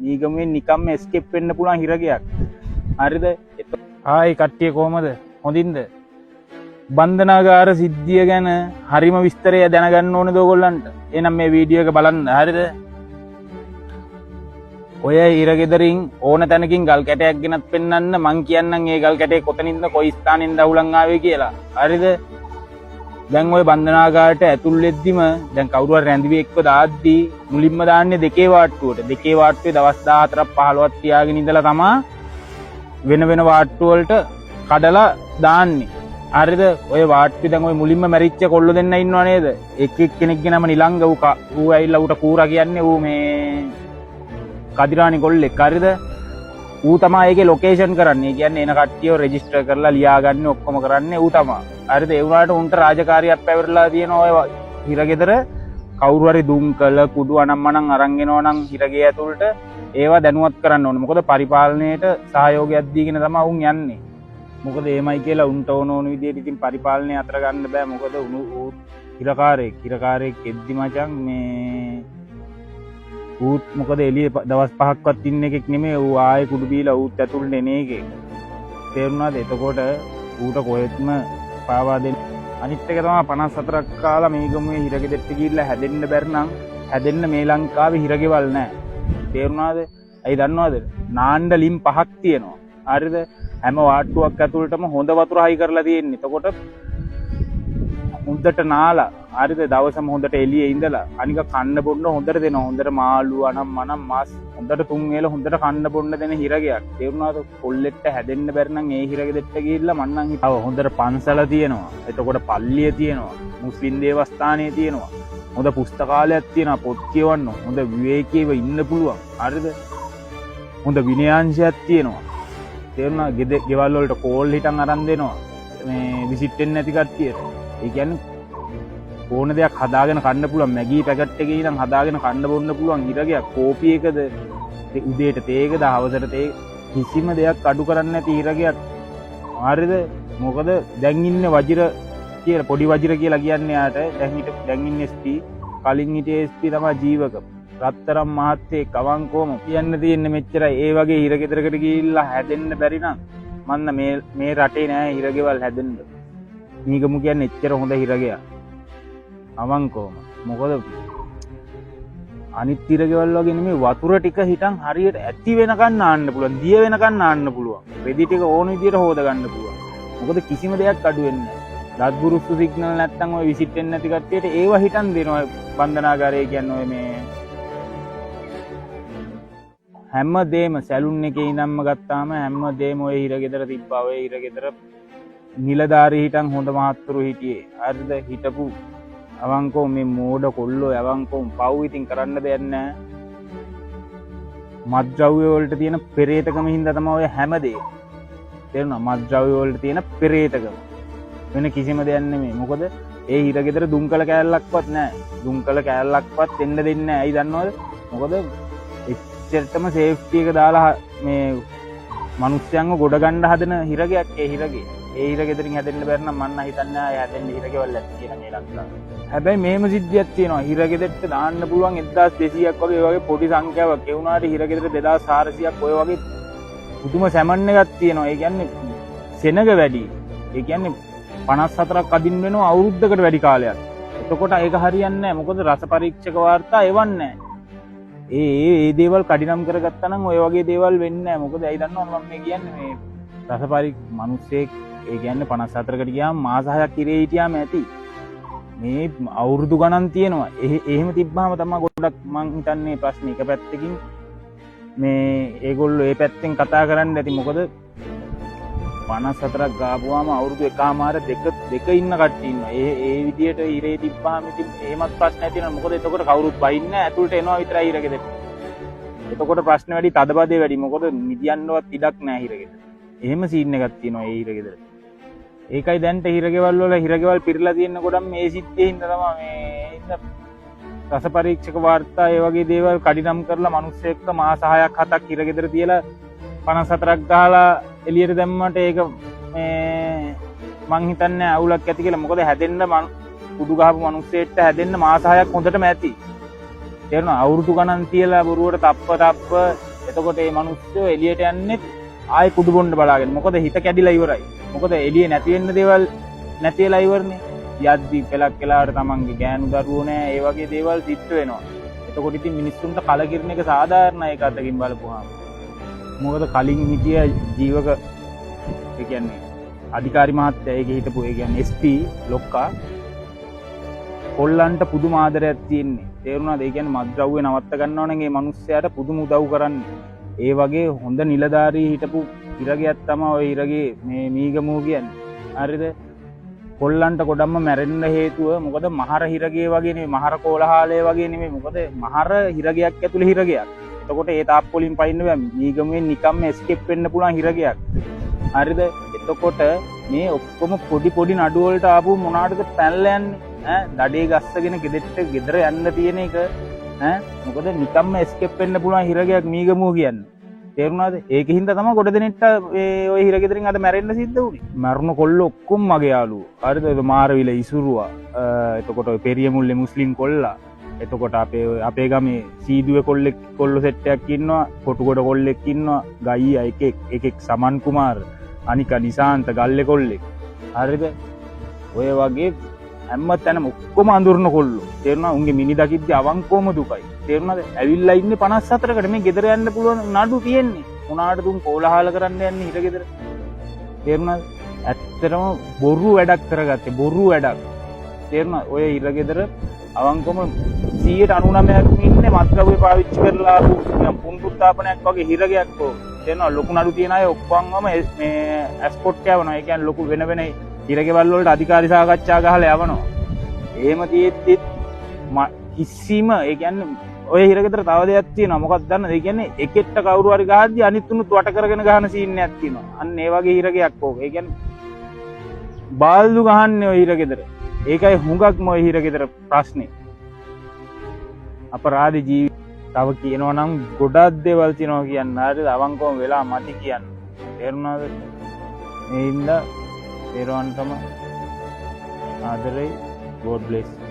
මීගමුවෙන් නිකම්ම එස්කේප් වෙන්න පුළුවන් හිරගයක්. හරිද? ආයි කට්ටිය කොහමද? හොඳින්ද? බන්ධනාගාර සිද්ධිය ගැන හරිම විස්තරය දැනගන්න ඕනේද ඔයගොල්ලන්ට? එහෙනම් මේ වීඩියෝ එක බලන්න. හරිද? ඔය හිරගෙදරින් ඕන තැනකින් ගල් කැටයක් ගෙනත් පෙන්නන්න මං කියන්නම් ඒ ගල් කැටේ කොතනින්ද කොයි ස්ථානෙන්ද අවුලන් ආවේ කියලා. හරිද? දැන් ඔය බන්ධනාගාරයට ඇතුල් වෙද්දිම දැන් කවුරු හරි රැඳවි එක්ක දාද්දි මුලින්ම දාන්නේ දෙකේ වාට්ටුවට. දෙකේ වාට්ටුවේ දවස් 14ක් 15ක් තියාගෙන ඉඳලා තමා වෙන වෙන වාට්ටු වලට කඩලා දාන්නේ. හරිද? ඔය වාට්ටුවේ දැන් ඔය මුලින්ම මැරිච්ච කොල්ලෝ දෙන්න ඉන්නව නේද? එක් එක් කෙනෙක්ගේ නම නිලංග. ඌ ඌ ඇවිල්ලා ඌට කූරා කියන්නේ ඌ මේ කදිරානි කොල්ලෙක්. හරිද? ඌ තමා ඒකේ ලොකේෂන් කරන්නේ. ඒ කියන්නේ එන කට්ටියව රෙජිස්ටර් කරලා ලියාගන්නේ ඔක්කොම කරන්නේ ඌ තමා. හරිද? ඒ වුණාට උන්ට රාජකාරියක් පැවරලා තියෙන ඔය හිරගෙදර කවුරු හරි දුම්කල කුඩු අනම්මනම් අරන් එනවා නම් හිරගේ ඇතුළට ඒවා දැනුවත් කරන්න ඕනේ. මොකද පරිපාලනයට සහයෝගයක් දීගෙන තමයි උන් යන්නේ. මොකද එහෙමයි කියලා උන්ට ඕන ඕන විදියට ඉතින් පරිපාලනය අතර ගන්න බෑ. මොකද ඌ හිරකාරයෙක් එද්දි මචං මේ ඌත් මොකද එළියේ දවස් පහක්වත් ඉන්න එකෙක් නෙමෙයි. ඌ ආයේ කුඩු බීලා ඌත් ඇතුළට එන එකෙක්. තේරුණාද? එතකොට ඌට කොහෙත්ම පාවා දෙන්න. අනිත් එක තමයි 54ක් කාලා මේ ගමුවේ හිරගෙදරට ගිහිල්ලා හැදෙන්න බැරි නම් හැදෙන්න මේ ලංකාවේ හිරගෙවල් නෑ. තේරුණාද? ඇයි දන්නවද? නාන්න ලිම් පහක් තියෙනවා. හරිද? හැම වාට්ටුවක් ඇතුළටම හොඳ වතුර හයි කරලා තියෙන්නේ. එතකොට හොඳට නාලා, හරිද? දවසම හොඳට එළියේ ඉඳලා අනික කන්න බොන්න හොඳට දෙනවා. හොඳට මාළු අනම් මනම් මස් හොඳට තුන් වේල හොඳට කන්න බොන්න දෙන හිරගයක්. තේරුණාද? කොල්ලෙක්ට හැදෙන්න බැරි නම් ඒ හිරගෙදරට ගිහිල්ලා මං නම් හිතුවා හොඳට පන්සල තියෙනවා. එතකොට පල්ලිය තියෙනවා. මුස්ලිම් දේවස්ථානය තියෙනවා. හොඳ පුස්තකාලයක් තියෙනවා. පොත් කියවන්න හොඳ විවේකීව ඉන්න පුළුවන්. හරිද? හොඳ විනයාංශයක් තියෙනවා. තේරුණා? ගෙවල් වලට කෝල් හිටන් අරන් දෙනවා. මේ විසිට් වෙන්නේ නැති කට්ටියට. ඒ කියන්නේ ඕන දෙයක් හදාගෙන කන්න පුළුවන්. මැගී පැකට් එකේ ඉඳන් හදාගෙන කන්න බොන්න පුළුවන් හිරගයක්. කෝපි එකද, උදේට තේ එකද, හවසට තේ, කිසිම දෙයක් අඩු කරන්නේ නැති හිරගයක්. හරිද? මොකද දැන් ඉන්නේ වජිර කියලා, පොඩි වජිර කියලා කියන්නේ යාට. දැන් ඉන්නේ SP, කලින් හිටියේ SP තමයි ජීවක. රත්තරන් මහත්තයෙක් අවංකවම කියන්න තියෙන්නේ මෙච්චරයි. ඒ වගේ හිරගෙදරකට ගිහිල්ලා හැදෙන්න බැරි නම් මන්න මේ රටේ නෑ හිරගෙවල් හැදෙන්න. මීගමු කියන්නේ එච්චර හොඳ හිරගයක්. අවංකවම. මොකද අනිත් හිරගෙවල් වගේ නෙමෙයි, වතුර ටික හිටන් හරියට ඇති වෙනකන් නාන්න පුළුවන්, දිය වෙනකන් නාන්න පුළුවන්, රෙදි ටික ඕන විදියට හොද ගන්න පුළුවන්. මොකද කිසිම දෙයක් අඩු වෙන්නේ නෑ. දත් බුරුස්සු සිග්නල් නැත්තම් ඔය විසිට් වෙන්නේ නැති කට්ටියට ඒව හිටන් දෙනවා බන්ධනාගාරය කියන්නේ. ඔය මේ හැම දෙම සැලුන් එකේ ඉඳන්ම ගත්තාම හැම දෙම ඔය හිරගෙදර තිබ්බා. ඔය හිරගෙදර නිලධාරී හිටන් හොඳ මහත්තුරු හිටියේ. හරිද? හිටපු අවංකව මේ මෝඩ කොල්ලෝ අවංකවම පව්. ඉතින් කරන්න දෙයක් නෑ. මත්ද්‍රව්‍ය වලට තියෙන පෙරේතකම හින්දා තමයි ඔය හැම දෙයක්ම. තේරුණා? මත්ද්‍රව්‍ය වලට තියෙන පෙරේතකම. වෙන කිසිම දෙයක් නෙමෙයි. මොකද ඒ හිරගෙදර දුම්කල කෑල්ලක්වත් නෑ. දුම්කල කෑල්ලක්වත් එන්න දෙන්නේ නෑ. ඇයි දන්නවද? මොකද එච්චරටම සේෆ්ටි එක දාලා මේ මිනිස්යන්ව ගොඩ ගන්න හදන හිරගයක් ඒ හිරගේ. ඒ හිරගෙදරින් හැදෙන්න බැරි නම් මං නම් හිතන්නේ ආයේ හැදෙන්න හිරගෙවල් ඇති කියලා මේ ලංකාවේ. හැබැයි මෙහෙම සිද්ධියක් තියෙනවා. හිරගෙදරට දාන්න පුළුවන් 1200ක් වගේ ඔය වගේ පොඩි සංඛ්‍යාවක්. ඒ වුණාට හිරගෙදර 2400ක් ඔය වගේ පුදුම සැමන් එකක් තියෙනවා. ඒ කියන්නේ සෙනග වැඩි. ඒ කියන්නේ 54ක් අදින් වෙනවා අවුරුද්දකට වැඩි කාලයක්. එතකොට ඒක හරියන්නේ නැහැ. මොකද රස පරීක්ෂක වාර්තා එවන්නේ නැහැ. ඒ ඒ ඒ දේවල් කඩිනම් කරගත්තා නම් ඔය වගේ දේවල් වෙන්නේ නැහැ. මොකද ඇයි දන්නවද මම මේ කියන්නේ, මේ රස මිනිස්සෙක් ඒ කියන්නේ 54කට ගියාම මාස 6ක් ඉරේ හිටියාම ඇති. මේ අවුරුදු ගණන් තියෙනවා. එහෙම තිබ්බාම තමයි ගොඩක් මං හිතන්නේ ප්‍රශ්නේ එක පැත්තකින් මේ ඒගොල්ලෝ ඒ පැත්තෙන් කතා කරන්න ඇති. මොකද 54ක් ගාපුවාම අවුරුදු එකමාර දෙක දෙක ඉන්න කට්ටිය ඉන්නවා. ඒ ඒ විදියට ඉරේ තිබ්බාම ඉතින් එහෙමත් ප්‍රශ්න ඇති වෙනවා. මොකද එතකොට කවුරුත් බයින්නේ නැහැ. ඇතුළට එනවා විතරයි හිරගෙදරට. එතකොට ප්‍රශ්න වැඩි, තදබදේ වැඩි. මොකද නිදියන්නවත් ඉඩක් නැහැ හිරගෙදර. එහෙම සීන් එකක් තියෙනවා ඒ හිරගෙදර. ඒකයි දැන්ට හිරගෙවල් වල හිරගෙවල් පිරලා තියෙන ගොඩක් මේ සිද්ධියේ හින්දා තමයි. මේ හින්දා රස පරීක්ෂක වාර්තා ඒ වගේ දේවල් කඩිනම් කරලා මිනිස්සු එක්ක මාස 6ක් 7ක් හිරගෙදර තියලා 54ක් ගහලා එළියට දැම්මට ඒක මේ මං හිතන්නේ අවුලක් ඇති කියලා. මොකද හැදෙන්න කුඩු ගහපු මිනිස්සෙක්ට හැදෙන්න මාස 6ක් හොඳටම ඇති. තේරුණා? අවුරුදු ගණන් තියලා බොරුවට තප්ප තප්ප එතකොට මේ මිනිස්සු එළියට යන්නේ ආයෙ කුඩු බොන්න බලාගෙන. මොකද හිත කැඩිලා ඉවරයි. මොකද එළිය නැති වෙන්න දේවල් නැති වෙලා ඉවරනේ. යද්දි පෙලක් වෙලාවට තමන්ගේ ගෑනු දරුවෝ නෑ, ඒ වගේ දේවල් සිද්ධ වෙනවා. එතකොට ඉතින් මිනිස්සුන්ට කලකිරෙන එක සාධාරණයි ඒක අතකින් බලපුවාම. මොකද කලින් හිටිය ජීවක, ඒ කියන්නේ අධිකාරි මහත්තයා, ඒකේ හිටපු, ඒ කියන්නේ SP ලොක්කා, කොල්ලන්ට පුදුම ආදරයක් තියෙන්නේ. තේරුණාද? ඒ කියන්නේ මත්ද්‍රව්‍ය නවත්ත ගන්නවා නම් ඒ මිනිස්සයාට පුදුම උදව් කරන්නේ. ඒ වගේ හොඳ නිලධාරී හිටපු හිරගයක් තමයි ඔය හිරගේ මේ මීගමුව කියන්නේ. හරිද? කොල්ලන්ට ගොඩක්ම මැරෙන්න හේතුව මොකද මහර හිරගේ වගේ නෙමෙයි, මහර කෝලහලය වගේ නෙමෙයි. මොකද මහර හිරගයක් ඇතුලේ හිරගයක්. එතකොට ඒ තාප්ප වලින් පයින්න බෑ. මීගමුවෙන් නිකම්ම එස්කේප් වෙන්න පුළුවන් හිරගයක්. හරිද? එතකොට මේ ඔක්කොම පොඩි පොඩි නඩු වලට ආපු මොනාටද පැනලා යන්නේ? ඈ දඩේ ගස්සගෙන ගෙදරට ගෙදර යන්න තියෙන එක, ඈ මොකද නිකම්ම එස්කේප් වෙන්න පුළුවන් හිරගයක් මීගමුව කියන්නේ. තේරුණාද? ඒක හින්දා තමයි ගොඩ දෙනෙක්ට ඒ ඔය හිරගෙදරින් අද මැරෙන්න සිද්ධ වුනේ. මැරුණ කොල්ලෝ ඔක්කොම මගේ යාළුවෝ. හරිද? ඔය මාරවිල ඉසුරුවා. එතකොට ඔය පෙරියමුල්ලේ මුස්ලිම් කොල්ලා. එතකොට අපේ ගමේ සීදුවේ කොල්ලෙක්, කොල්ලෝ සෙට් එකක් ඉන්නවා. කොටුගොඩ කොල්ලෙක් ඉන්නවා. ගයියා එකෙක්, එකෙක් සමන් කුමාර්, අනික නිසාන්ත ගල්ලේ කොල්ලෙක්. හරිද? ඔය වගේ හැම තැනම ඔක්කොම අඳුරන කොල්ලෝ. තේරුණා? උන්ගේ මිනි දකිද්දි අවංකවම දුකයි. තේරුණාද? ඇවිල්ලා ඉන්නේ 54කට මේ ගෙදර යන්න පුළුවන් නඩු තියෙන්නේ. මොනාට තුන් කෝලහල කරන්න යන්නේ හිර ගෙදර? තේරුණාද? ඇත්තටම බොරු වැඩක් කරගත්තේ, බොරු වැඩක්. තේරුණා? ඔය හිර ගෙදර අවංකවම 99%ක්ම ඉන්නේ මත්ද්‍රව්‍ය පාවිච්චි කරලා ආපු නිකන් පුන්රුත්තාපනයක් වගේ හිරගයක් ඕක. තේරුණා? ලොකු නඩු තියන අය ඔක්කොංවම මේ ඇස්කොට් යවනවා. ඒ කියන්නේ ලොකු වෙන වෙන හිරගෙවල් වලට අධිකාරි සාකච්ඡා ගහලා යවනවා. එහෙම තියෙද්දිත් කිසිම, ඒ කියන්නේ ඔය හිරගෙදර තව දෙයක් තියෙනවා. මොකක්ද දන්නවද? ඒ කියන්නේ එකෙක්ට කවුරු හරි ගහද්දි අනිත් තුනුත් වට කරගෙන ගහන සීන් එකක් තියෙනවා. අන්න ඒ වගේ හිරගයක් ඕක. ඒ කියන්නේ බාල්දු ගහන්නේ ඔය හිරගෙදර. ඒකයි හුඟක්ම ඔය හිරගෙදර ප්‍රශ්නේ. අපරාධ ජීවි තව කියනවා නම් ගොඩක් දේවල් තියෙනවා කියන්න. හරිද? අවංකවම වෙලා මදි කියන්න. තේරුණාද? මේ හින්දා තේරුවන්ටම ආදරේ. God bless.